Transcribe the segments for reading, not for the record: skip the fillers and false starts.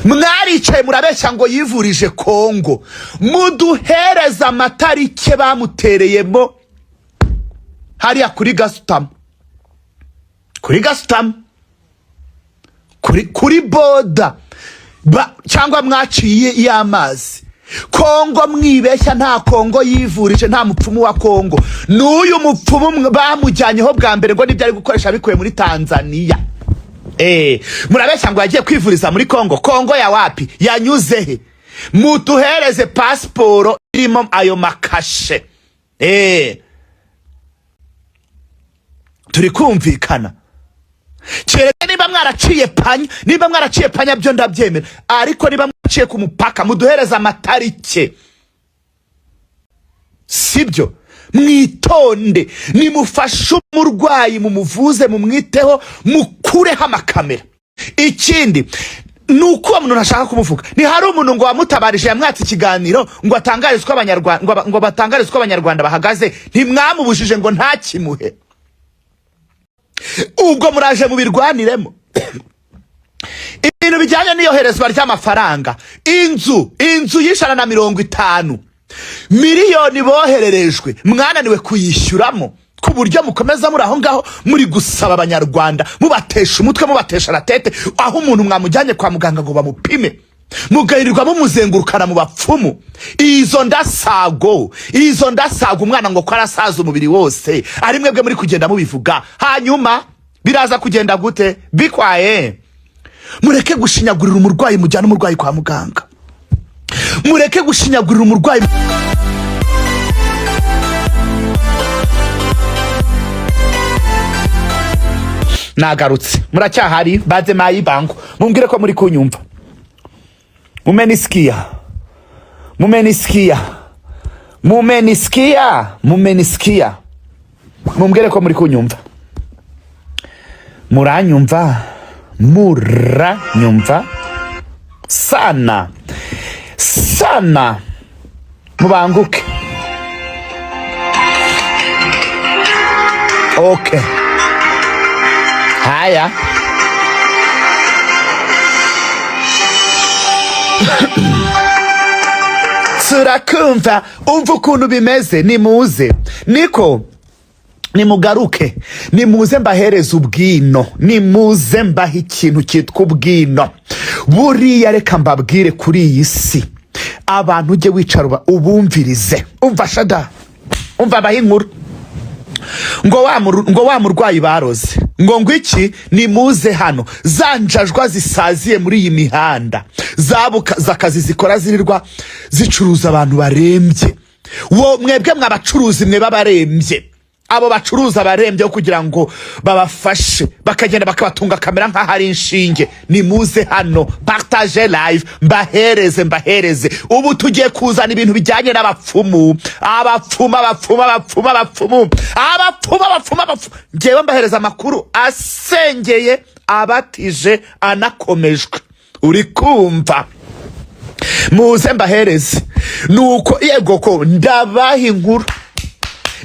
Mwaricaye murabeshya ngo yivurije Kongo. Muduhereze amatariki bamutereyemo hariya kuri gasutamo, kuri gasutamo, kuri border cyangwa mwaciye y'amazi Kongo. Mwibeshya, nta Kongo yivurije, nta mupfumu wa Kongo. N'uyu mupfumu bamujyanyeho bwa mbere ngo nibyo ari gukoresha bikuye muri Tanzania. Murabeshya ngo yagiye kwivuriza muri Kongo. Kongo ya wapi? Yanyuze he? Mutuhereze pasiporo irimo ayo makashe. Turi kumvikana? Kereka niba mwaraciye panya, niba mwaraciye panya byo ndabyemera, ariko niba mwaciye ku mupaka muduhereze amatarike. Sibyo? Mwitonde, nimufashe umurwayi, mumuvuze, mumwiteho, mukureho amakamera. Ikindi ni uko uwo muntu ntashaka kumuvuga. Ntihari umuntu ngo wamutabarije, yamwatse ikiganiro ngo atangarize uko Abanyarwanda, ngo batangarize uko Abanyarwanda bahagaze. Ntimwamubujije ngo ntakimuhe? Ubwo muraje mubirwaniremo. Ibintu bijyanye n'iyoherezwa ry'amafaranga, inzu y'150 miliyoni bohererejwe, mwananiwe kuyishyuramo ku buryo mukomeza muri aho ngaho muri gusaba Abanyarwanda, mubatesha umutwe, mubatesha la tête, aho umuntu mwamujyanye kwa muganga ngo bamupime, mugahirirwa mumuzengurukana mu bapfumu. Izo ndasago, izo ndasago, umwana ngo ko arasaza umubiri wose, ari mwebwe muri kugenda mubivuga. Hanyuma biraza kugenda gute bikwaye? Mureke gushinyagurira umurwayi, mujyane umurwayi kwa muganga. Mureke gushinyagurira umurwayi. Nagarutse, muracyahari? Baze mayibango mumbwire ko muri kunyumva. Mumenisikia? Mumenisikia? Mumenisikia? Mumenisikia? Mumbwire ko muri kunyumva. Muranyumva? Muranyumva sana sana, mubanguke. Okay, haya. Turakumva. Umva ukuntu bimeze. Nimuze, niko nimugaruke, nimuze mbahereze ubwino, nimuze mbahe ikintu cyitwa ubwino. Buriya reka mbabwire, kuri iyi si abantu ujye wicara ubumvirize. Umva shada, umva abahe inkuru ngo wa murwayi baroze ngo iki. Nimuze hano, za njajwa zisaziye muri iyi mihanda, zakazi zikora, zirirwa zicuruza abantu barembye. Wo mwebwe mwabacuruzi mwe b'abarembye, abo bacuruza abarembye kugira ngo babafashe, bakagenda bakabatunga kamera nk'aho ari inshinge. Nimuze hano, partage live, mbahereze, mbahereze. Ubu tugiye kuzana ibintu bijyanye n'abapfumu, abapfumu, abapfumu, abapfumu, abapfumu, abapfumu, abapfumu, abapfumu. Ngewe mbahereza amakuru asengeye, abatije, anakomejwe. Uri kumva? Muze mbahereze. Nuko yego ko ndabaha inkuru,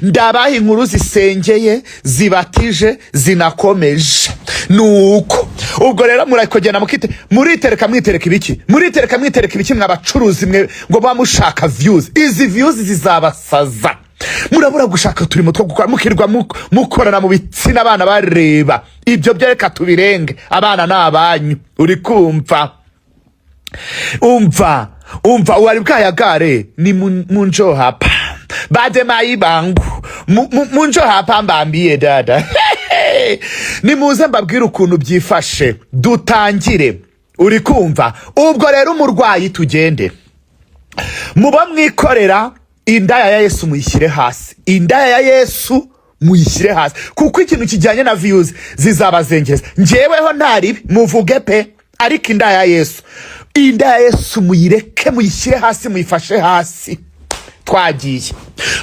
ndabaha inkuru zisengeye, zibatije, zinakomeje. Nuko ubwo rero murakugenda mukite, muritereka, mwitereka ibiki, muritereka, mwitereka ibiki, mwabacuruzi mwe ngo muba mushaka views. Izi views zizabasaza. Murabura gushaka uturimo two gukora, mukirwa mukorana mu bitsina abana bareba. Ibyo byo reka tubirenge, abana ni abanyu. Uri kumva? Umva, umva, wari bwayagare ni munjo hapa bademayi bangu munjo hapa mbambiye dada. Nimuze mbabwire ukuntu byifashe, dutangire. Uri kumva? Ubwo rero umurwayi tugende muba mwikorera indaya ya Yesu, muyishyire hasi. Indaya ya Yesu muyishyire hasi, kuko ikintu kijyanye na views zizabazengereza. Njyeweho ntaribi muvuge pe, ariko indaya ya Yesu, indaya ya Yesu muyireke, muyishyire hasi, muyifashe hasi. Twagiye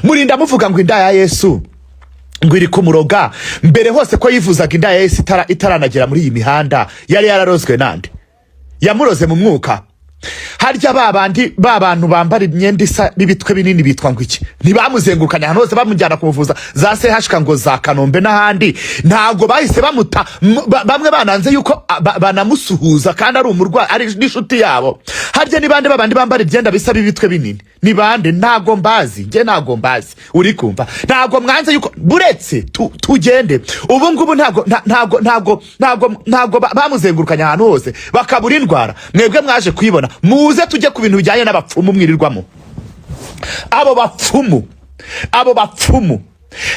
murinda muvuga ngo indaya ya Yesu ngo iri kumuroga. Mbere hose ko yivuzaga indaya ya Yesu itaranagera muri iyi mihanda, yari yararozwe nande? Yamuroze mu mwuka. Harya ba bandi, ba bantu bambara imyenda isa n'ibitwe binini bitwa ngo iki? Ntibamuzengurukanye ahantu hose bamujyana kumuvuza za CHK ngo za Kanombe n'ahandi? Ntabwo bahise bamuta bamwe bananze yuko banamusuhuza kandi ari umurwayi, ari n'inshuti yabo. Harya ni bande babandi bambara ibyenda bisa b'ibitwe binini? Ni bande? Ntabwo mbazi njye, ntabwo mbazi. Uri kumva? Ntabwo mwanze yuko buretse tugende ubu ngubu. Ntabwo ntabwo ntabwo ntabwo ntabwo bamuzengurukanye ahantu hose bakabura indwara. Mwebwe mwaje kuyibona. Muze tujye ku bintu bijyanye n'abapfumu mwirirwamo, abo bapfumu, abo bapfumu.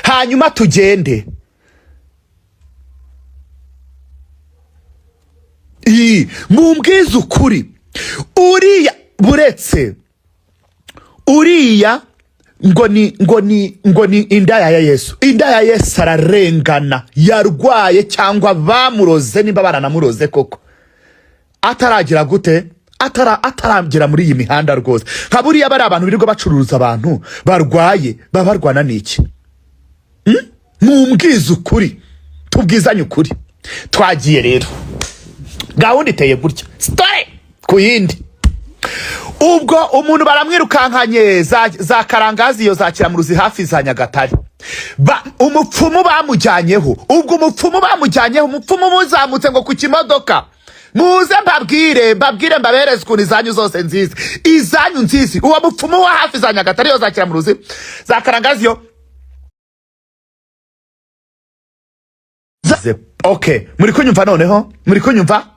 Hanyuma tugende. Mumbwize ukuri, uriya buretse uriya ngo ni indaya ya Yesu, indaya ya Yesu ararengana, yarwaye cyangwa bamuroze, nimba baranamuroze koko, ataragira gute, ataragera muri iyi mihanda rwose. Nka buriya bari abantu birirwa bacuruza abantu barwaye, baba barwana n'iki? Mumbwize ukuri, tubwizanye ukuri. Twagiye rero, gahunda iteye gutya, story ku yindi. Ubwo umuntu baramwirukankanye za Karangazi, iyo za Kiramuruzi hafi za Nyagatare. Umupfumu bamujyanyeho, ubwo umupfumu bamujyanyeho, umupfumu muzamutse ngo ku kimodoka. Muze mbabwire, mbabwire, mbabereze ukuntu izanyu zose nziza, izanyu nziza. Uwo mupfumu wa hafi za Nyagatare, iyo za Kiramuruzi za Karangazi, iyo okay, muri kunyumva noneho? Muri kunyumva?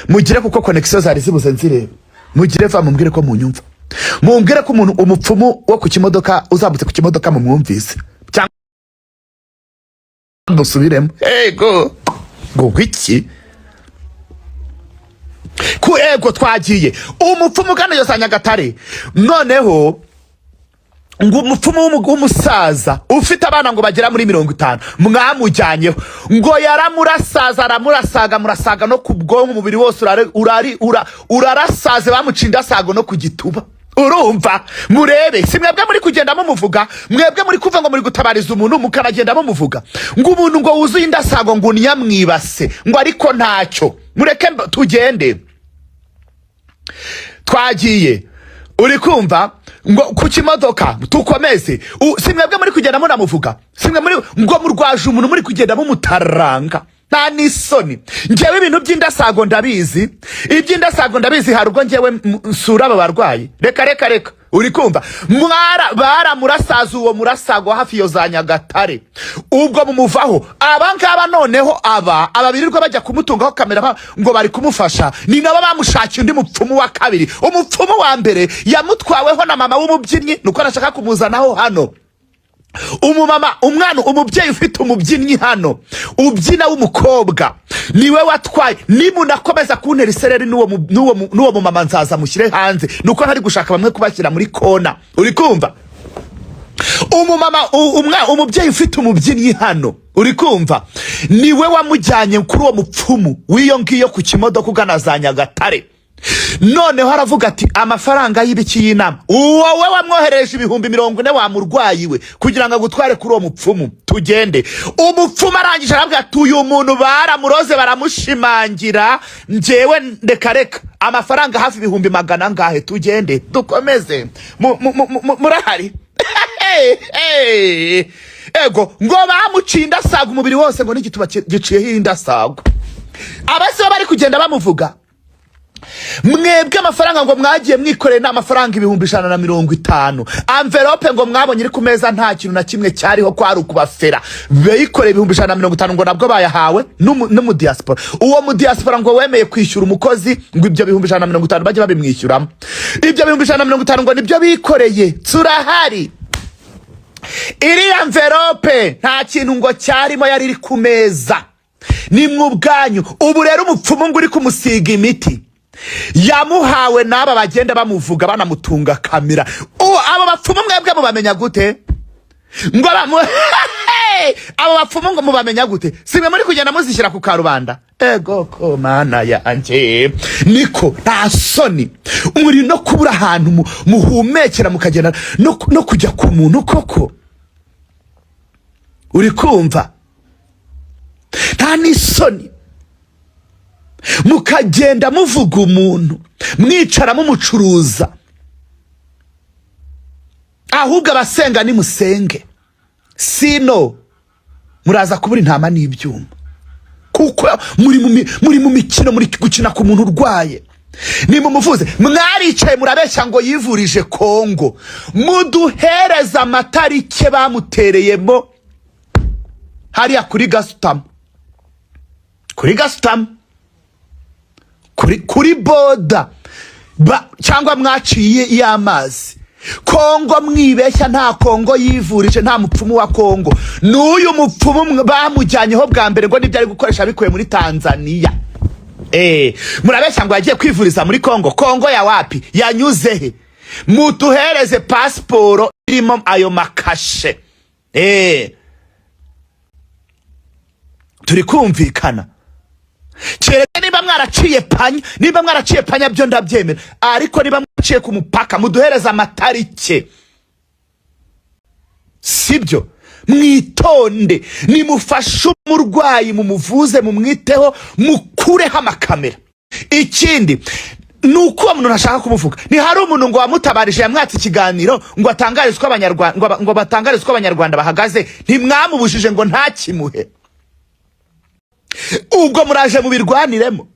Mugire, kuko connection zari zibuze nzireba. Mugire va mumbwire ko munyumva, mumbwire ko umuntu umupfumu wo ku kimodoka uzamutse ku kimodoka mumwumvise, cyangwa dusubiremo. Ego ngo iki ku ego twagiye. Umupfumu ugana iyo za Nyagatare, noneho ngo umupfumu w'umusaza ufite abana ngo bagera muri 50 mwamujyanyeho, ngo yaramurasaza, aramurasaga, murasaga no ku bwonko, umubiri wose urarasaze, bamuca indasago no ku gituba. Urumva? Murebe, si mwebwe muri kugenda mumuvuga, mwebwe muri kuva ngo muri gutabariza umuntu, mukanagenda mumuvuga ngo umuntu ngo wuzuye indasago, ngo unyamwibase, ngo ariko ntacyo. Mureke tugende. Twagiye. Uri kumva ngo ku kimodoka tukomeze. Si mwebwe muri kugenda munamuvuga, si mwe muri ngo murwaje umuntu, muri kugenda mumutaranga, nta n'isoni. Njyewe ibintu by'indasago ndabizi, iby'indasago ndabizi. Hari ubwo njyewe nsura aba barwayi. Reka reka reka. Uri kumva? Mwara baramurasaza uwo murasago hafi iyo za Nyagatare, ubwo mumuvaho. Aba ngaba noneho, aba birirwa bajya kumutungaho kamera ngo bari kumufasha, ni nabo bamushakiye undi mupfumu wa kabiri. Umupfumu wa mbere yamutwaweho na mama w'umubyinnyi, nuko arashaka kumuzanaho hano. Umumama, umwana, umubyeyi ufite umubyinnyi hano ubyina w'umukobwa, niwe watwaye. Nimunakomeza kuntera isereri n'uwo mumama nzaza mushyire hanze, nuko ntari gushaka bamwe kubashyira muri kona. Uri kumva? Umumama umubyeyi ufite umubyinnyi hano, uri kumva, niwe wamujyanye kuri uwo mupfumu w'iyo ngiyo ku kimodoka ugana za Nyagatare. Noneho aravuga ati amafaranga y'ibiki y'inama? Wowe wamwohereje 40,000 wa murwayi we kugira ngo agutware kuri uwo mupfumu. Tugende. Umupfumu arangije aravuga ati uyu muntu baramuroze, baramushimangira, njyewe ndeka reka, amafaranga hafi ibihumbi magana angahe. Tugende dukomeze. Murahari? Ego ngo bamuciye indasago umubiri wose, ngo n'igituba giciyeho indasago. Abasi bo bari kugenda bamuvuga. Mwebwe amafaranga ngo mwagiye mwikoreye ni amafaranga 150,000. Envelope ngo mwabonye iri ku meza nta kintu na kimwe cyariho, kwari ukubafera. Bikoreye 150,000, ngo nabwo bayahawe n'umudiaspora. Uwo mudiaspora ngo wemeye kwishyura umukozi ngo ibyo 150,000 bajye babimwishyuramo. Ibyo 150,000 ngo nibyo bikoreye. Turahari. Iriya envelope nta kintu ngo cyarimo, yari iri ku meza. Ni mwe ubwanyu. Ubu rero umupfumu ngo uri kumusiga imiti yamuhawe n'aba bagenda bamuvuga banamutunga kamera. Abo bapfumu mwebwe mubamenya gute? Ngo abo bapfumu ngo mubamenya gute? Si mwe muri kugenda muzishyira ku karubanda? Ego ko mana yanjye, niko nta soni muri no kubura ahantu muhumekera, mukagenda no kujya ku muntu koko. Uri kumva? Nta n'isoni. Mukagenda muvuga umuntu, mwicara mumucuruza. Ahubwo abasenga nimusenge, sino muraza kubura intama n'ibyuma, kuko muri mu mikino, muri gukina ku muntu urwaye. Nimumuvuze. Mwaricaye murabeshya ngo yivurije Kongo. Muduhereze amatarike bamutereyemo hariya kuri gasutamo, kuri gasutamo, kuri border cyangwa mwaciye y'amazi Kongo. Mwibeshya, nta Kongo yivurije, nta mupfumu wa Kongo. N'uyu mupfumu bamujyanyeho bwa mbere ngo nibyo ari gukoresha bikuye muri Tanzania. Murabeshya ngo yagiye kwivuriza muri Kongo. Kongo ya wapi? Yanyuze he? Muduhereze pasiporo irimo ayo makashe. Turi kumvikana? Kereka niba mwaraciye panya. Niba mwaraciye panya byo ndabyemera, ariko niba mwaciye ku mupaka, muduhereze amatarike. Sibyo? Mwitonde, nimufashe umurwayi, mumuvuze, mumwiteho, mukureho amakamera. Ikindi ni uko uwo muntu ntashaka kumuvuga. Ntihari umuntu ngo wamutabarije, yamwatse ikiganiro ngo atangarize uko Abanyarwanda, ngo batangarize uko Abanyarwanda bahagaze. Ntimwamubujije ngo ntakimuhe? Ubwo muraje mubirwaniremo.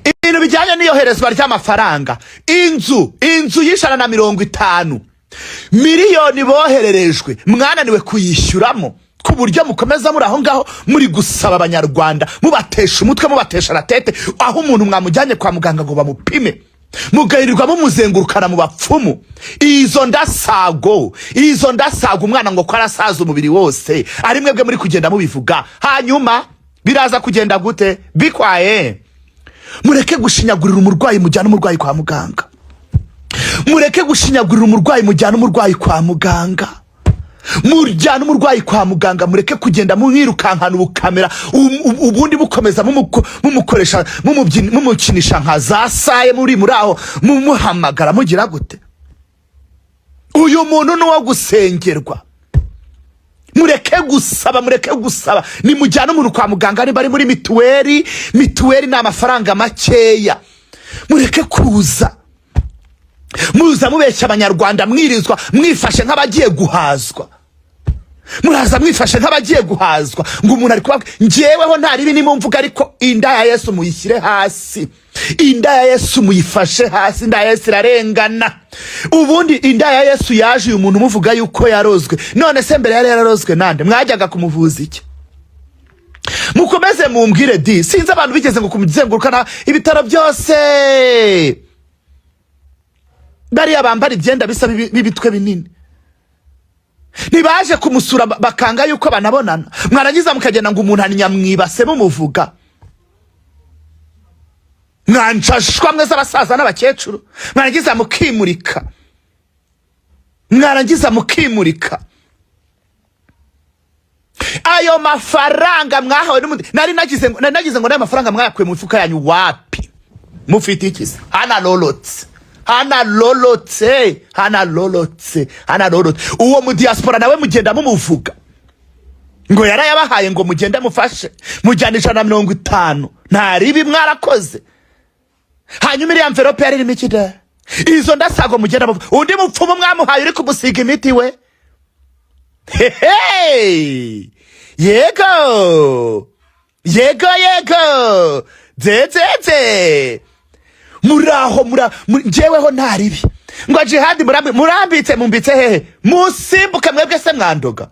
Ibintu bijyanye n'iyoherezwa ry'amafaranga, inzu y'150 miliyoni bohererejwe, mwananiwe kuyishyuramo, ku buryo mukomeza muri aho ngaho muri gusaba Abanyarwanda, mubatesha umutwe, mubatesha la tête, aho umuntu mwamujyanye kwa muganga ngo bamupime, mugahirirwa mumuzengurukana mu bapfumu. Izo ndasago, izo ndasago, umwana ngo ko arasaza umubiri wose, ari mwebwe muri kugenda mubivuga. Hanyuma biraza kugenda gute bikwaye? Mureke gushinyagurira umurwayi, mujyane umurwayi kwa muganga. Mureke gushinyagurira umurwayi, mujyane umurwayi kwa muganga. Mujyane umurwayi kwa muganga. Mureke kugenda mwirukankana ubukamera, ubundi bukomeza mumukoresha, mumukinisha nka za saye. Muri aho mumuhamagara, mugira gute? Uyu muntu ni uwo gusengerwa. Mureke gusaba, mureke gusaba. Nimujyane umuntu kwa muganga. Niba ari muri mituweli, mituweli ni amafaranga makeya. Mureke kuza muza mubeshya Abanyarwanda, mwirizwa mwifashe nk'abagiye guhazwa. Muraza mwifashe nk'abagiye guhazwa ngo umuntu ari kubabwira. Njyeweho nta ribi nimumvuga, ariko inda ya Yesu muyishyire hasi, inda ya Yesu muyifashe hasi. Inda ya Yesu irarengana. Ubundi inda ya Yesu yaje uyu muntu umuvuga yuko yarozwe. None se mbere yari yararozwe nande? Mwajyaga kumuvuza iki? Mukomeze mumbwire di. Sinzi abantu bigeze ngo kumuzengurukana ibitaro byose, bariya bambara ibyenda bisa b'ibitwe binini, ntibaje kumusura, bakanga yuko banabonana. Mwarangiza mukagenda ngo umuntu anyamwibase, mumuvuga. Mwanjashwa mwe z'abasaza n'abakecuru, mwarangiza mukimurika, mwarangiza mukimurika. Ayo mafaranga mwahawe n'umundi, nari nagize ngo n'ayo mafaranga mwayakuye mu mifuka yanyu. Wapi? Mufite iki se? Hana lolotse, hana lolotse, hana lolotse, hana lolotse. Uwo mu diaspora nawe mugenda mumuvuga ngo yarayabahaye ngo mugende mufashe, mujyana 150. Nta ribi, mwarakoze. Hanyuma iriya enveloppe yari irimo iki da? Izo ndasago mugenda muvuga, undi mupfumu mwamuhaye uri kumusiga imiti we. Hehe, yego yego yego, dzedzedze. Muraho njyeweho nta ribi. Ngo Jihadi murambitse, mumbitse hehe? Musimbuke mwebwe se mwandoga.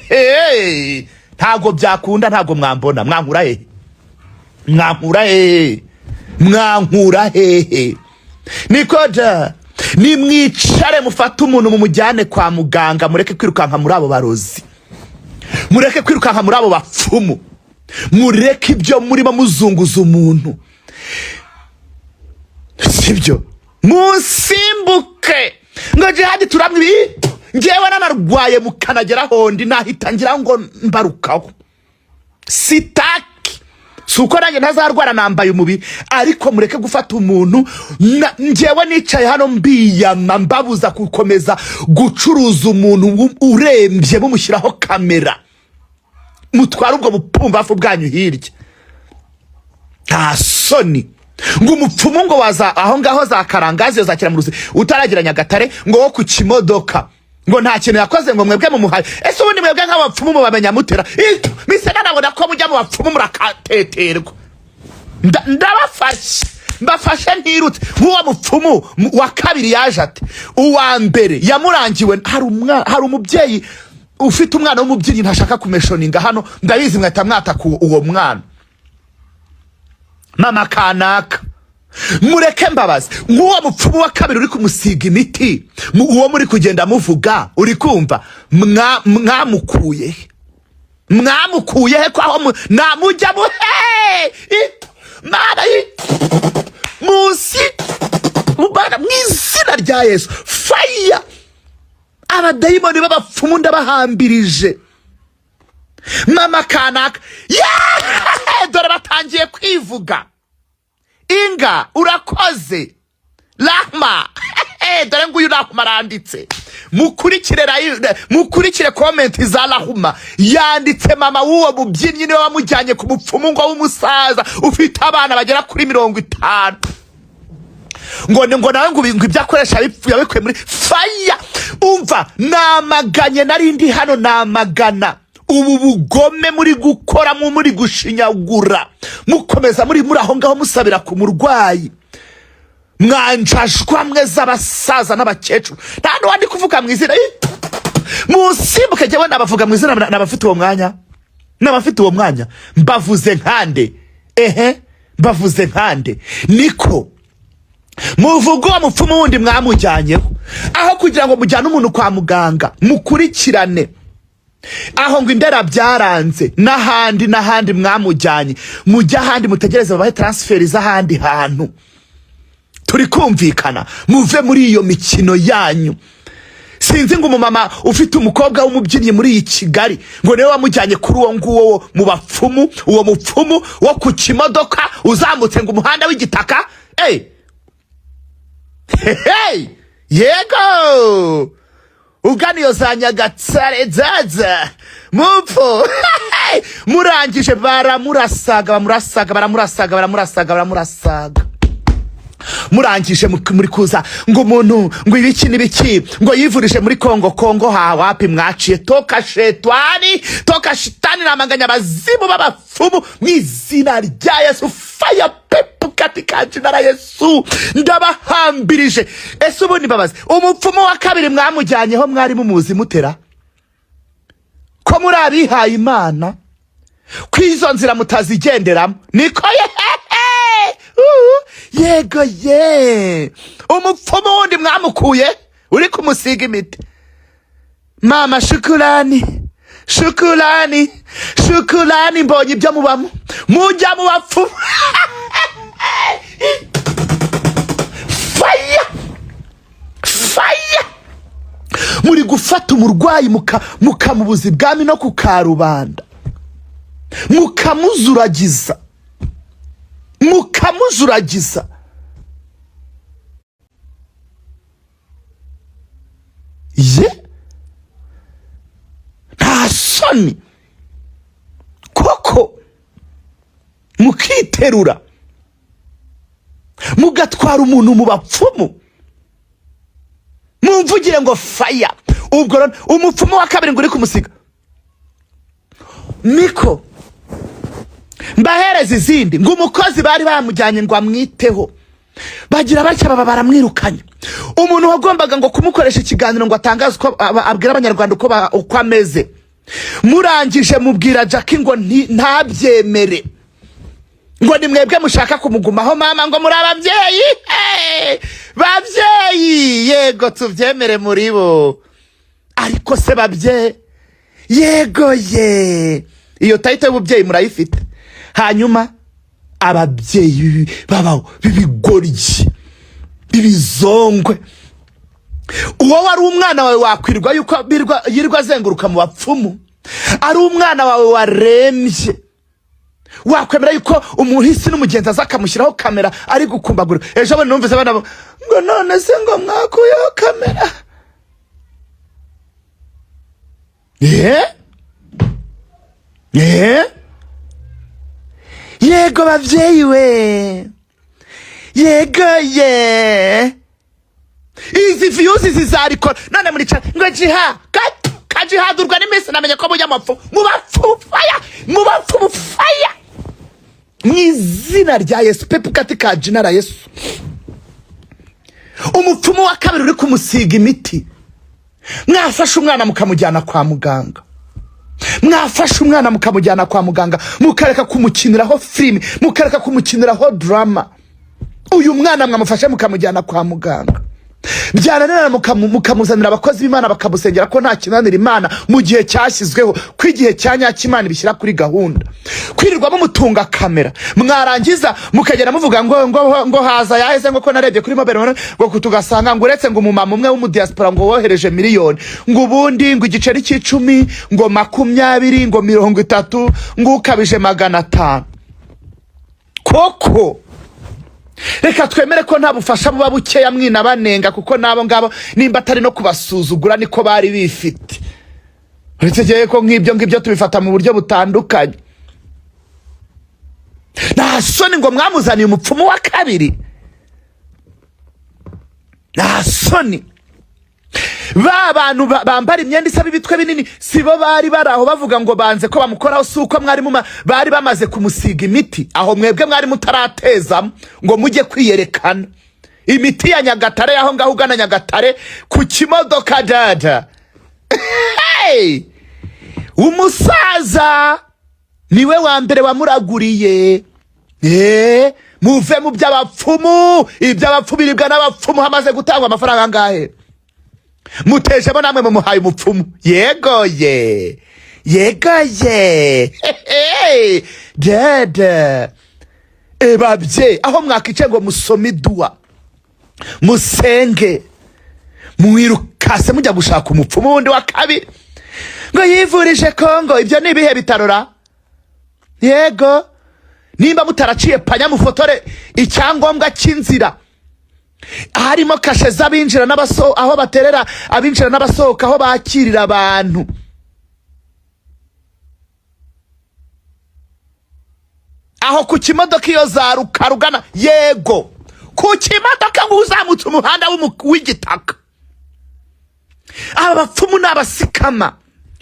Hehe, ntabwo byakunda, ntabwo mwambona. Mwankura hehe? Mwankura hehe? Mwankura hehe? Nikoja nimwicare, mufate umuntu mumujyane kwa muganga. Mureke kwirukanka muri abo barozi, mureke kwirukanka muri abo bapfumu, mureke ibyo murimo muzunguza umuntu. Sibyo? Musimbuke ngo Jihadi turamwe ibi. Ngewe nanarwaye mukanagera hondi, nahita ngira ngo mbarukaho. Sitaki, si uko nanjye ntazarwara, nambaye umubiri, ariko mureke gufata umuntu. Njyewe nicaye hano mbiyama, mbabuza gukomeza gucuruza umuntu urembye, mumushyiraho kamera. Mutware ubwo bupumbafu bwanyu hirya. Nta soni. Ngo umupfumu ngo waza aho ngaho za Karangazi, za Kiramuruzi, utaragira Nyagatare, ngo wo ku kimodoka, ngo nta kintu yakoze, ngo mwebwe mumuhaye. Ese ubundi mwebwe nk'abapfumu mubamenya mutera? Mise nanabona ko mujya mu bapfumu murakateterwa. Ndabafashe, mbafashe ntirutse. Nk'uwo mupfumu wa kabiri yaje ate? Uwa mbere yamurangiwe, hari umubyeyi ufite umwana w'umubyinnyi, ntashaka kumentioninga hano, ndabizi mwahita mwataka uwo mwana, mama kanaka. Mureke mbabazi, nk'uwo mupfumu wa kabiri uri kumusiga imiti, uwo muri kugenda muvuga, uri kumva, mwamukuye he? Mwamukuye he? Ko aho namujya muhe mana munsi, Mana, mu izina rya Yesu, fire! Abadayimoni b'abapfumu ndabahambirije. Mama kanaka, yeee, dore batangiye kwivuga. Inga urakoze, Rahma, dore nguyu Rahma aranditse. Mukurikire mukurikire comment za Rahuma. Yanditse mama w'uwo mubyinnyi niwe wamujyanye ku mupfumu, ngo w'umusaza ufite abana bagera kuri 50, ngo nawe ngo ibyo akoresha yabikuye muri fire. Umva, namaganye, nari ndi hano namagana ubu bugome muri gukora, muri gushinyagura, mukomeza muri aho ngaho musabira ku murwayi. Mwanjajwa mwe z'abasaza n'abakecuru, nta n'uwandi kuvuga mu izina. Musimbuke, jyewe nabavuga mu izina, nabafite uwo mwanya, n'abafite uwo mwanya. Mbavuze nkande? Ehe, mbavuze nkande? Niko muvuga uwo mupfumu wundi mwamujyanyeho, aho kugira ngo mujyane umuntu kwa muganga mukurikirane aho ngo indera byaranze, n'ahandi n'ahandi mwamujyanye. Mujye ahandi, mutegereze babahe transfer z'ahandi hantu. Turi kumvikana? Muve muri iyo mikino yanyu. Sinzi ngo umumama ufite umukobwa w'umubyinnyi muri iyi Kigali, ngo niwe wamujyanye kuri uwo nguwo mu bapfumu, uwo mupfumu wo ku kimodoka uzamutse ngo umuhanda w'igitaka. Hey! Hey! Yego, ugana iyo za Nyagatare zaza mupfu. Murangije baramurasaga, bamurasaga, baramurasaga, baramurasaga, baramurasaga. Murangije muri kuza ngo umuntu ngo ibiki n'ibiki, ngo yivurije muri Kongo. Kongo ha wapi mwaciye? Toka shetani, toka shitani! Namaganya abazimu b'abapfumu mu izina rya Yesu. Fire pepu katika jina la Yesu, ndabahambirije. Ese ubundi mbabazi, umupfumu wa kabiri mwamujyanyeho mwari mumuzi mutera? Ko muri abihaye Imana, ko izo nzira mutazigenderamo? Niko ye, yego ye. Umupfumu wundi mwamukuye uri kumusiga imiti? Mama, shukurani, shukurani, shukurani. Mbonye ibyo mubamo, mujya mu bapfumu. Fire, fire! Muri gufata umurwayi mukamubuza ibwami no ku karubanda, mukamuzuragiza, mukamuzuragiza. Ye, nta soni koko? Mukiterura mugatwara umuntu mu bapfumu. Mumvugire ngo fire! Ubwo rero umupfumu wa kabiri ngo uri kumusiga, niko mbahereza izindi. Ngo umukozi bari bamujyanye ngo amwiteho, bagira batya baba baramwirukanye. Umuntu wagombaga ngo kumukoresha ikiganiro ngo atangaze uko abwira Abanyarwanda uko ameze, murangije mubwira Jackie ngo ntabyemere, ngo ni mwebwe mushaka kumugumaho. Mama, ngo muri ababyeyi. Hey! Babyeyi, yego, tubyemere muri bo, ariko se babye, yego ye, iyo title y'ububyeyi murayifite. Hanyuma ababyeyi babaho b'ibigoryi, b'ibizongwe, uwo wari umwana wawe wakwirwa yuko yirirwa azenguruka mu bapfumu? Ari umwana wawe warembye, wakwemera yuko umuhisi n'umugenzi aza akamushyiraho kamera ari gukumbagura? Ejo bundi numvise abana ngo none se ngo mwakuyeho kamera? Yego babyeyi we, yego ye, izi views zizarikora. None muri ngo jiha kajihadurwa n'iminsi, namenye ko mujya mapfu mu bapfu faya, mu bapfu faya, mu izina rya Yesu, pepu katika jina la Yesu. Umupfumu wa kabiri uri kumusiga imiti. Mwafashe umwana mukamujyana kwa muganga, mwafashe umwana mukamujyana kwa muganga, mukareka kumukiniraho filimi, mukareka kumukiniraho drama. Uyu mwana mwamufashe mukamujyana kwa muganga, byananirana mukamuzanira abakozi b'Imana bakamusengera, ko nta kinanira Imana mu gihe cyashyizweho, ko igihe cya nyacyo Imana ibishyira kuri gahunda. Kwirirwa mumutunga kamera, mwarangiza mukagenda muvuga ngo haza yaheze, ngo ko narebye kuri mobile money, ngo tugasanga ngo uretse ngo umumama umwe w'umudiaspora ngo wohereje miliyoni, ngo ubundi ngo igiceri cy'icumi, ngo 20, ngo 30, ngo ukabije 500. Koko reka twemere ko nta bufasha buba bukeya, mwina banenga, kuko n'abo ngabo nimba atari no kubasuzugura niko bari bifite. Uretse jyewe ko nk'ibyo ngibyo tubifata mu buryo butandukanye. Nta soni ngo mwamuzaniye umupfumu wa kabiri? Nta soni? Ba bantu bambara imyenda isaba ibitwe binini, sibo bari bari aho bavuga ngo banze ko bamukoraho? Si uko mwari bari bamaze kumusiga imiti aho, mwebwe mwari mutaratezamo ngo mujye kwiyerekana? Imiti ya Nyagatare, aho ngaho ugana Nyagatare ku kimodoka dada. Hey! Umusaza niwe wa mbere wamuraguriye. Muve mu by'abapfumu, iby'abapfumu biribwa n'abapfumu. Hamaze gutangwa amafaranga angahe? Mutejemo namwe mumuhaye umupfumu. Yego ye, yego ye, hehe, dede ebabye, aho mwakicaye ngo musome iduwa, musenge, mwirukase mujya gushaka umupfumu wundi wa kabiri ngo yivurije Kongo. Ibyo ni ibihe bitarora? Yego, nimba mutaraciye panya, mufotore icyangombwa cy'inzira harimo kashe z'abinjira n'abaso, aho baterera abinjira n'abasohoka, aho bakirira abantu. Aho ku kimodoka iyo za rukarugana, yego, ku kimodoka ngo uzamutse umuhanda w'igitaka. Aba bapfumu ni abasikama.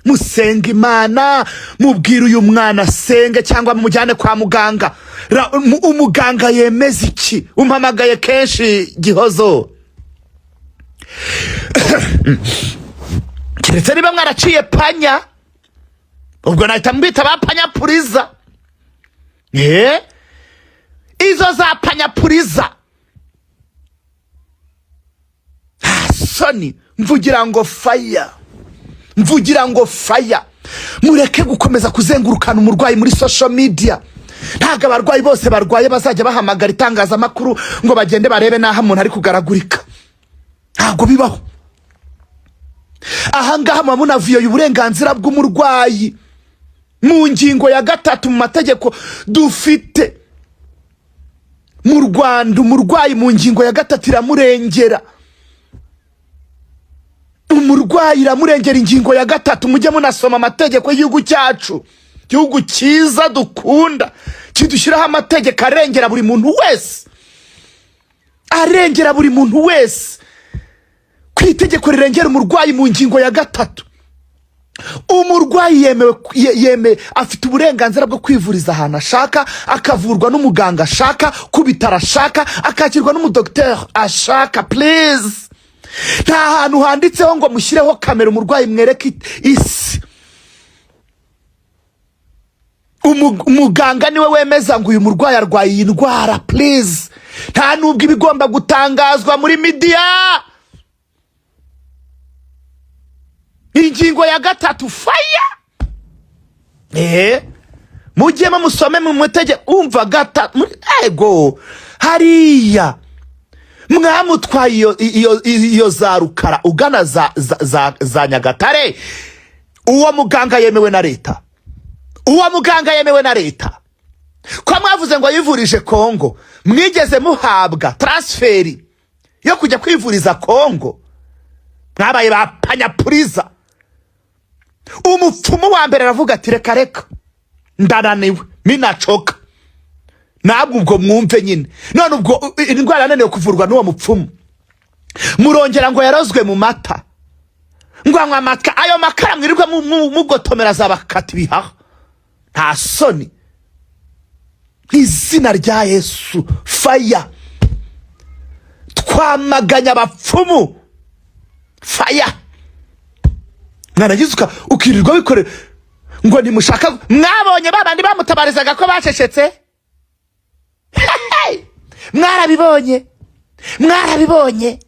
Musenga Imana, mubwire uyu mwana asenge cyangwa mumujyane kwa muganga. Umuganga yemeza iki? Umpamagaye kenshi Gihozo. Keretse niba mwaraciye panya, ubwo nahita mbita ba panyapuriza. Izo za panyapuriza. Nta soni? Mvugira ngo faya, mvugira ngo faya. Mureke gukomeza kuzengurukana umurwayi muri social media. Ntabwo abarwayi bose barwaye bazajya bahamagara itangazamakuru ngo bagende barebe n'aho umuntu ari kugaragurika. Ntabwo bibaho. Ahangaha muba munaviyoye uburenganzira bw'umurwayi mu ngingo ya 3 mu mategeko dufite mu Rwanda. Umurwayi mu ngingo ya 3 iramurengera, umurwayi iramurengera ingingo ya 3. Mujye munasoma amategeko y'igihugu cyacu, igihugu cyiza dukunda kidushyiraho amategeko arengera buri muntu wese, arengera buri muntu wese. Ku itegeko rirengera umurwayi mu ngingo ya 3, umurwayi afite uburenganzira bwo kwivuriza ahantu ashaka, akavurwa n'umuganga ashaka, ku bitaro ashaka, akakirwa n'umudogiteri ashaka. Please, nta hantu handitseho ngo mushyireho kamera umurwayi mwereke isi. Umuganga niwe wemeza ngo uyu murwayi arwaye iyi ndwara. Please, nta nubwo ibigomba gutangazwa muri media. Ingingo ya 3 faya. Mujyemo musome mu mutege umva ego hariya mwamutwaye iyo za Rukara ugana za Nyagatare. Uwo muganga yemewe na leta, uwo muganga yemewe na leta. Ko mwavuze ngo yivurije Kongo, mwigeze muhabwa transferi yo kujya kwivuriza Kongo? Mwabaye ba panyapuriza. Umupfumu wa mbere aravuga ati reka reka, ndananiwe, minacoka. Ntabwo ubwo mwumve nyine. None ubwo indwara yananiwe kuvurwa n'uwo mupfumu, murongera ngo yarozwe mu mata, ngo anywa amata. Ayo makara mwirirwa mugotomera azabakata ibihaha. Nta soni! Izina rya Yesu, fire! Twamaganya abapfumu, fire! Mwanagize ukirirwa wikorera ngo ntimushaka. Mwabonye ba bandi bamutabarizaga ko bacecetse? Mwarabibonye, mwarabibonye,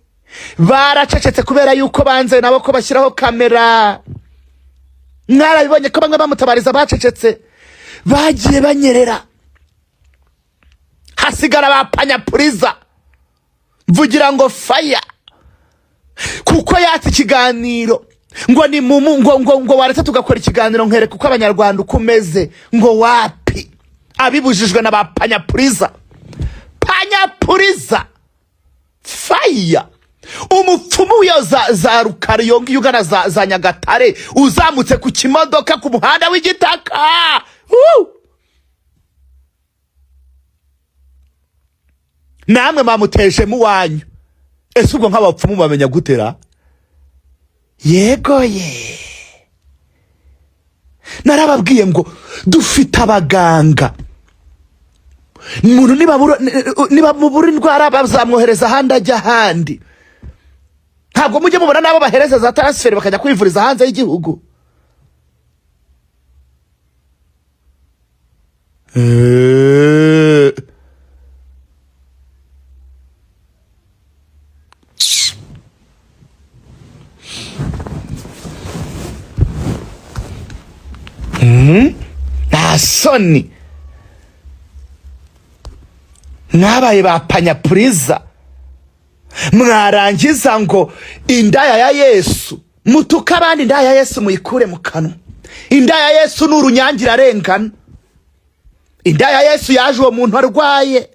baracecetse kubera yuko banze nabo ko bashyiraho kamera. Mwarabibonye ko bamwe bamutabariza bacecetse, bagiye banyerera, hasigara ba panyapuriza. Mvugira ngo fire, kuko yatse ikiganiro ngo ni mumu, ngo waretse tugakora ikiganiro nkereka uko Abanyarwanda uko umeze, ngo wapi, abibujijwe na ba panyapuriza. Panyapuriza, fire! Umupfumu yo za Rukara, iyo ngiyo ugana za Nyagatare, uzamutse ku kimodoka ku muhanda w'igitaka. Woo! Namwe mamuteje mu wanyu. Ese ubwo nk'abapfumu bamenya gutera? Yego ye, narababwiye ngo dufite abaganga. Umuntu nibamubura indwara bazamwohereza ahandi, ajya ahandi. Ntabwo mujye mubona n'abo bahereza za transfer bakajya kwivuriza hanze y'igihugu? Nta soni, mwabaye ba panyapuriza, mwarangiza ngo indaya ya Yesu. Mutuka abandi, indaya ya Yesu muyikure mu kanwa. Indaya ya Yesu ni urunyange, irarengana. Indaya ya Yesu yaje uwo muntu arwaye.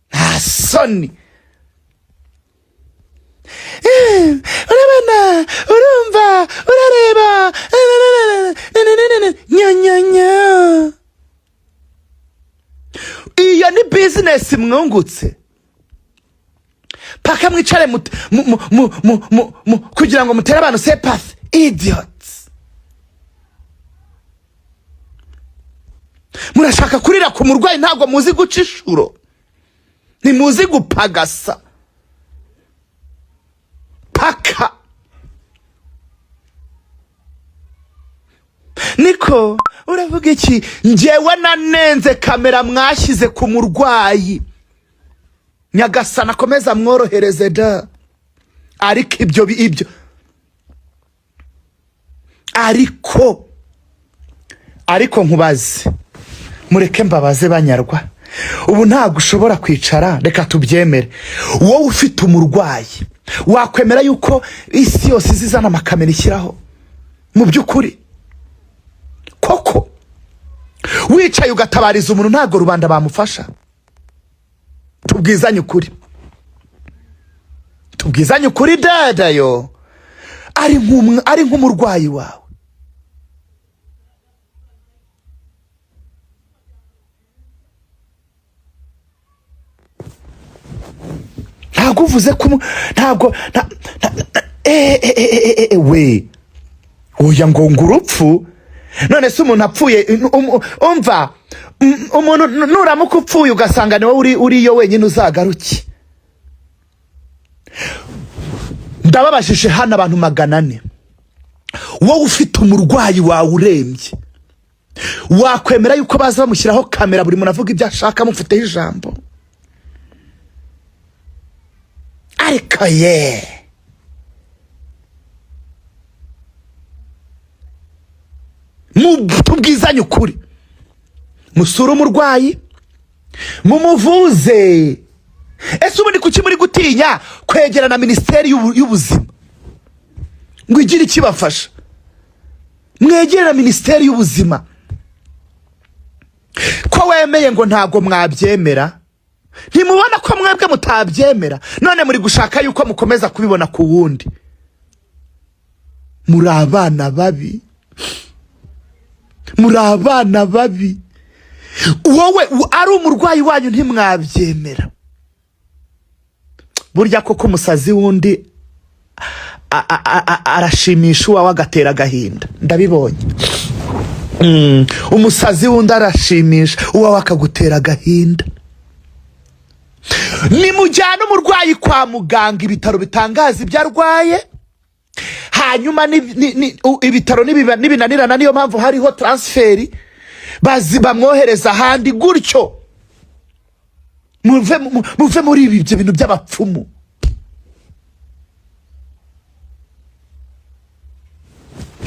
Nta soni! Urabona, urumva, urareba nyanyanya. Iyo ni business mwungutse paka mwicare kugira ngo mutere abantu sympathy. Idiots! Murashaka kurira ku murwayi, ntabwo muzi guca inshuro, ntimuzi gupagasa paka. Niko uravuga iki? Njyewe nanenze kamera mwashyize ku murwayi. Nyagasana akomeza amworohereze da. Ariko ibyo ariko nkubaze, mureke mbabaze banyarwa. Ubu ntabwo ushobora kwicara, reka tubyemere, wowe ufite umurwayi, wakwemera yuko isi yose izizana amakamera ishyiraho? Mu by'ukuri koko, wicaye ugatabariza umuntu, ntabwo rubanda bamufasha? Tubwizanye ukuri, tubwizanye ukuri dadayo, ari nk'umurwayi wawe. Ntabwo uvuze ko ntabwo we oya, ngo urupfu. None se umuntu apfuye, umva, umuntu nuramuka upfuye ugasanga niwe uri uriyo wenyine, uzagaruke. Ndababajije hano abantu 400, wowe ufite umurwayi wawe urembye, wakwemera yuko baza bamushyiraho kamera, buri muntu avuga ibyo ashaka, mufiteho ijambo? Ariko ye, tubwizanye ukuri, musure umurwayi mumuvuze. Ese ubundi kuki muri gutinya kwegerana minisiteri y'ubuzima ngo igire ikibafasha? Mwegere na minisiteri y'ubuzima. Ko wemeye ngo ntabwo mwabyemera, ntimubona ko mwebwe mutabyemera? None muri gushaka yuko mukomeza kubibona ku wundi. Muri abana babi, muri abana babi. Wowe ari umurwayi wanyu ntimwabyemera. Burya koko umusazi wundi arashimisha, uwawe agatera agahinda. Ndabibonye. Umusazi wundi arashimisha, uwawe akagutera agahinda. Nimujyane umurwayi kwa muganga, ibitaro bitangaza ibyo arwaye, hanyuma ibitaro nibinanirana, niyo mpamvu hariho transfer, bazi bamwohereza ahandi gutyo. Muve muri ibi, ibyo bintu by'abapfumu.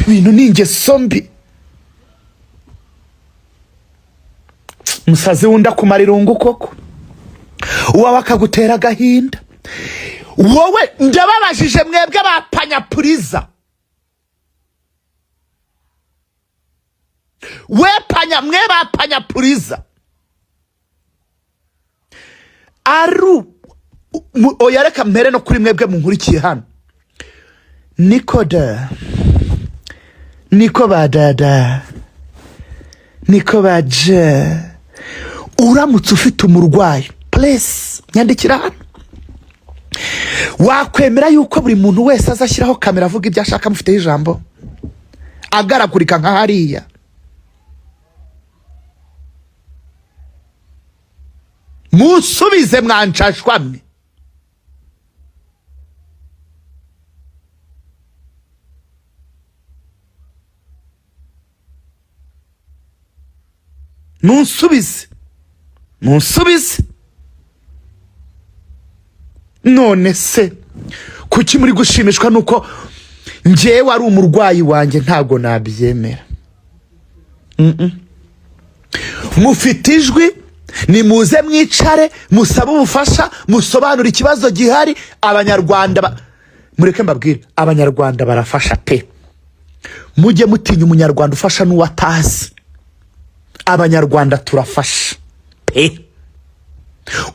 Ibintu ni ingeso mbi. Umusazi wundi akumara irungu koko, uwawe akagutera agahinda. Wowe ndababajije mwebwe ba panyapuriza, we panya, mwe ba panyapuriza, aru oya, reka mpere no kuri mwebwe munkurikiye hano. Niko da, niko ba dada, niko ba je. Uramutse ufite umurwayi, please nyandikira hano, wakwemera yuko buri muntu wese azashyiraho kamera avuga ibyo ashaka, mufiteho ijambo, agaragurika nka hariya? Musubize, mwanshashwa mwe. Munsubize, munsubize. None se kuki muri gushimishwa nuko njyewe ari umurwayi wanjye? Ntabwo nabyemera. Mufite ijwi, nimuze mwicare, musabe ubufasha, musobanure ikibazo gihari. Abanyarwanda mureke mbabwire, Abanyarwanda barafasha pe. Mujye mutinya Umunyarwanda ufasha n'uwatazi. Abanyarwanda turafasha pe.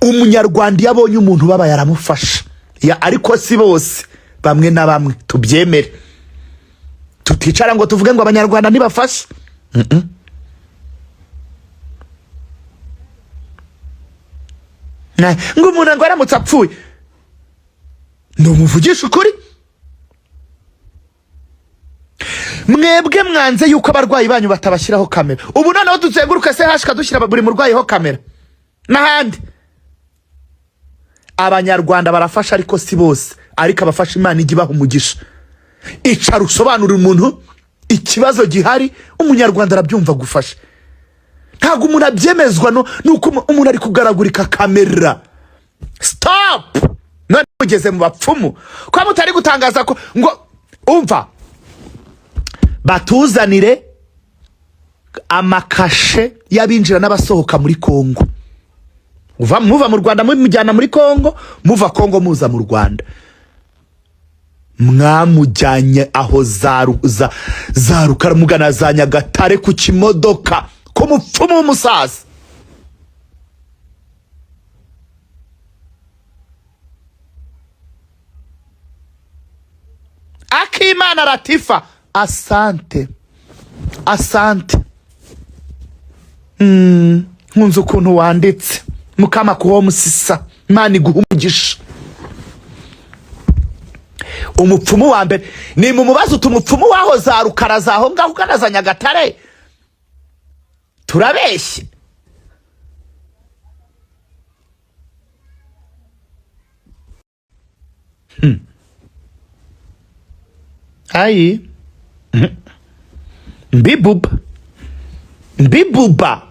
Umunyarwanda iyo abonye umuntu ubabaye aramufasha. Ya, ariko si bose, bamwe na bamwe tubyemere, tuticara ngo tuvuge ngo Abanyarwanda ntibafasha. Ngo umuntu ngo aramutse apfuye, numuvugisha ukuri. Mwebwe mwanze yuko abarwayi banyu batabashyiraho kamera. Ubu noneho duzenguruka se hashika dushyira buri murwayi ho kamera n'ahandi. Abanyarwanda barafasha, ariko si bose. Ariko abafasha, Imana ijya ibaha umugisha. Icara usobanurira umuntu ikibazo gihari, Umunyarwanda arabyumva. Gufasha ntabwo umuntu abyemezwa no nuko umuntu ari kugaragurika kamera. Stop! None mugeze mu bapfumu ko mutari gutangaza ko ngo umva batuzanire amakashe y'abinjira n'abasohoka muri Kongo, uva muva mu Rwanda mujyana muri Kongo, muva Kongo muza mu Rwanda, mwamujyanye aho za Rukara, mugana za Nyagatare, ku kimodoka ku mupfumu w'umusaza. Akimana Latifa, asante, asante. Nkunze ukuntu wanditse. Mukama kuwo musisa, Imana iguha umugisha. Umupfumu wa mbere ni mu mubazo uti umupfumu waho za Rukara, zaho ngaho ugana za Nyagatare, turabeshye? Ayi mbibuba mbibuba.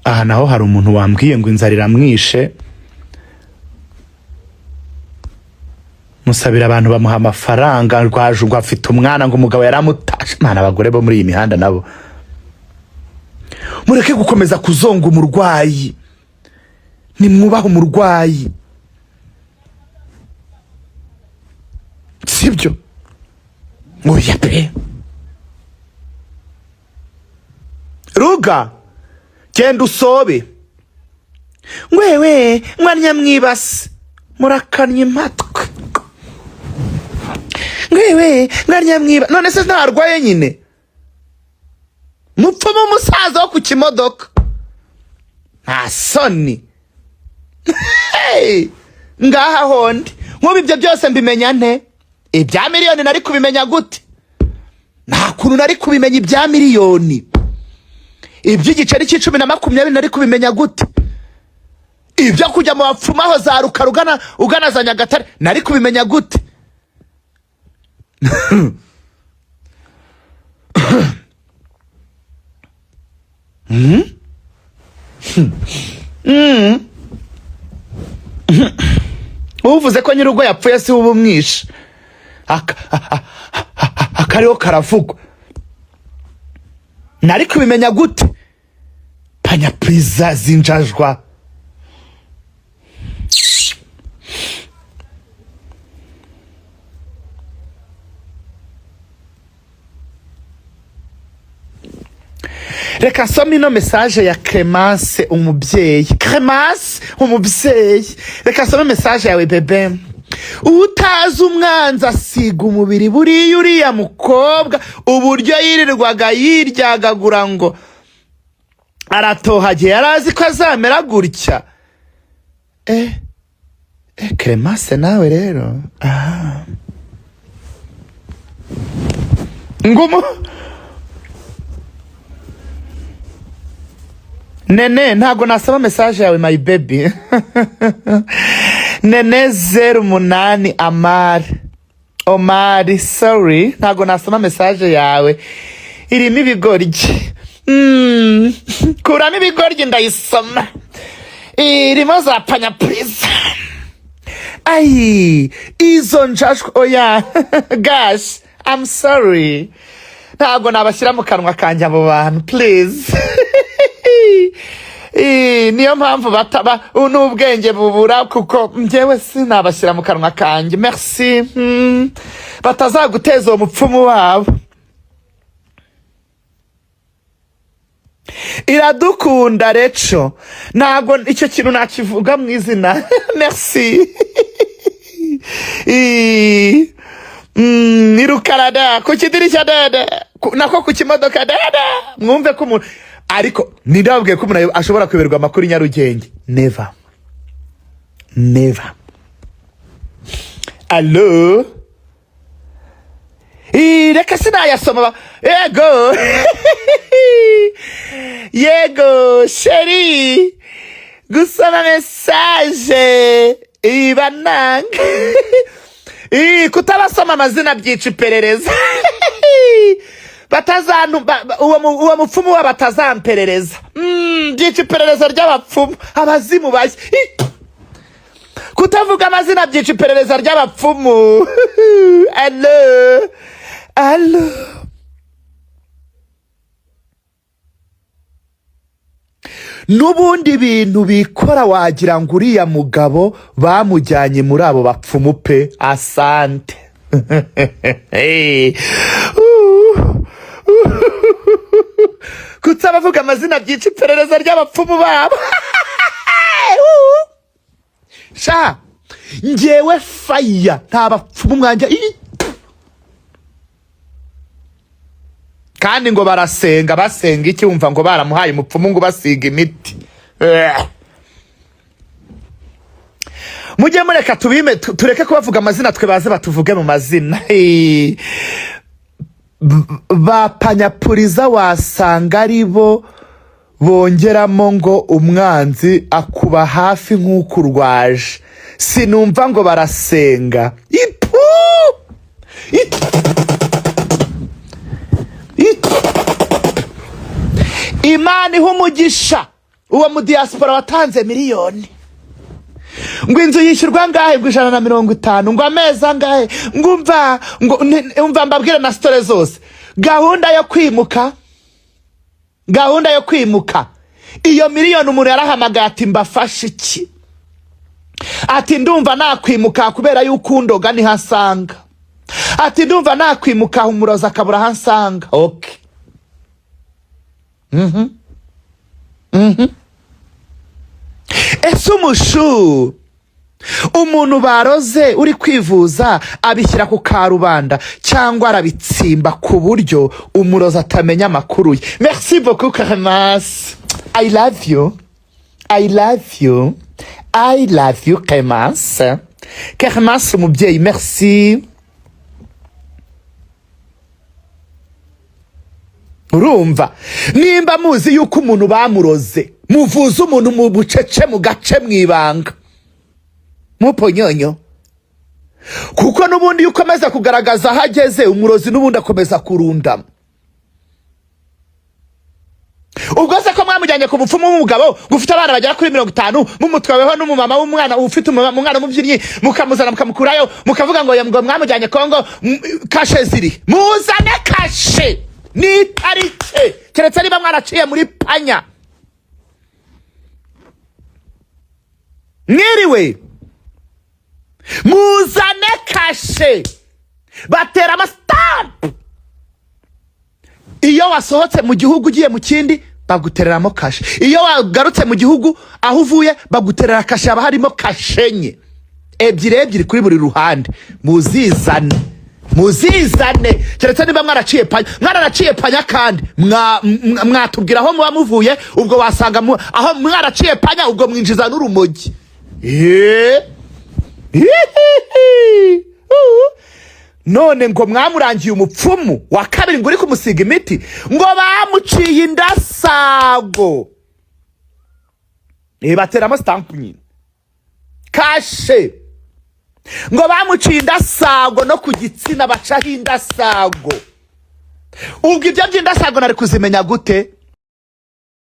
Aha naho hari umuntu wambwiye ngo inzara iramwishe, musabira abantu bamuha amafaranga, rwaje ngo afite umwana, ngo umugabo yaramutashe. Mana, abagore bo muri iyi mihanda nabo mureke gukomeza kuzonga umurwayi. Nimwubahe umurwayi, sibyo? Oya pe. Ruga genda usobe ngwewe mwarya mwibase murakannye impatwe, ngwewe mwarya mwiba. None se ntarwaye nyine? Mupfumu umusaza wo ku kimodoka, nta soni. Hey! Ngaha hondi nk'ubu ibyo byose mbimenya nte? Ibya miliyoni nari kubimenya gute? Nta kuntu nari kubimenya ibya miliyoni. Iby'igiceri cy'icumi na makumyabiri nari kubimenya gute? Ibyo kujya mu bapfumu aho za Rukara ugana za Nyagatare nari kubimenya gute? Uvuze ko nyir'urugo yapfuye si uba umwishe. Akariho karavugwa, nari kubimenya gute? Panyapuriza zinjajwa. Reka nsome ino message ya Clemence umubyeyi. Clemence umubyeyi, reka nsome message yawe bebe. Utazi umwanzi asiga umubiri. Buriya uriya mukobwa uburyo yirirwaga yiryagagura ngo aratohagiye, yari azi ko azamera gutya? Clemence nawe rero, aha ngumu. Nene, ntabwo nasaba message yawe, my baby. Nene 08 Amari Omari, sorry, ntabwo nasoma message yawe, irimo ibigoryi. Kuramo ibigoryi ndayisoma, irimo za panyapuriza. Ayi, izo njashwe, oya. Gosh, I'm sorry, ntabwo nabashyira mu kanwa kanjye abo bantu, please. Niyo mpamvu bataba n'ubwenge bubura, kuko njyewe sinabashyira mu kanwa kanjye. Merci. Batazaguteza uwo mupfumu wabo. Iradukunda reco, ntabwo icyo kintu nakivuga mu izina. Merci. Irukarada ku kidirishya dede, nako ku kimodoka dede. Mwumve ko umuntu, ariko ninde wabwiye ko umuntu ashobora kuyoberwa amakuru i Nyarugenge? Never, never. Allo. Reka sinayasoma. Yego yego, chérie, gusoma message iba nanga. Kutabasoma amazina byica iperereza. Batazantu uwo mupfumu wa batazamperereza. Byica iperereza ry'abapfumu, abazimu bashya. Kutavuga amazina byica iperereza ry'abapfumu. Allo, allo. N'ubundi bintu bikora wagira ngo uriya mugabo bamujyanye muri abo bapfumu pe. Asante. Hey. Kutabavuga amazina byica iperereza ry'abapfumu babo. Sha, njyewe faya nta bapfumu mwanjye. Kandi ngo barasenga, basenga iki? Wumva ngo baramuhaye umupfumu ngo basiga imiti. Mujye mureka tubime, tureke kubavuga amazina, twe baze batuvuge mu mazina. Ba panyapuriza wasanga ari bo bongeramo ngo umwanzi akuba hafi nk'uko urwaje. Sinumva ngo barasenga. Ipu! Imana iha umugisha uwo mu diaspora watanze miliyoni. Ngo inzu yishyurwa angahe? Ngo 150. Ngo amezi angahe? Ngo umva, ngo umva mbabwire na story zose. Gahunda yo kwimuka, gahunda yo kwimuka, iyo miliyoni umuntu yarahamagaye ati mbafashe iki? Ati ndumva nakwimuka kubera yuko undoga niho asanga. Ati ndumva nakwimuka umurozi akabura aho ansanga. Okay. Ese umushu Umuntu baroze uri kwivuza abishyira ku karubanda cyangwa arabitsimba ku buryo umurozi atamenya amakuru ye? Merci beaucoup, Clemence. I love you, I love you, I love you, Clemence. Clemence umubyeyi, merci. Urumva, nimba muzi yuko umuntu bamuroze, muvuze umuntu mu bucece, mu gace, mu ibanga, muponyonyo, kuko n'ubundi iyo ukomeza kugaragaza aho ageze, umurozi n'ubundi akomeza kurundama. Ubwo se ko mwamujyanye ku bupfumu w'umugabo ufite abana bagera kuri 50, mumutwaweho n'umumama w'umwana ufite umwana w'umubyinnyi, mukamuzana mukamukurayo, mukavuga ngo mwamujyanye Kongo, kashe ziri? Muzane kashe n'itarike, keretse niba mwaraciye muri panya. Mwiriwe, muzane kashe, batera amastamp. Iyo wasohotse mu gihugu ugiye mu kindi, bagutereramo kashe. Iyo wagarutse mu gihugu aho uvuye, baguterera kashe. Haba harimo kashe enye, ebyiri ebyiri kuri buri ruhande. Muzizane, muzizane, keretse niba mwaraciye panya. Mwararaciye panya kandi mwatubwira aho muba muvuye. Ubwo wasanga aho mwaraciye panya, ubwo mwinjiza n'urumogi. Hihihi. None ngo mwamurangiye umupfumu wa kabiri ngo uri kumusiga imiti, ngo bamuciye indasago. Bateramo stamp nyine, kashe. Ngo bamuciye indasago no ku gitsina, bacaho indasago. Ubwo ibyo by'indasago nari kuzimenya gute?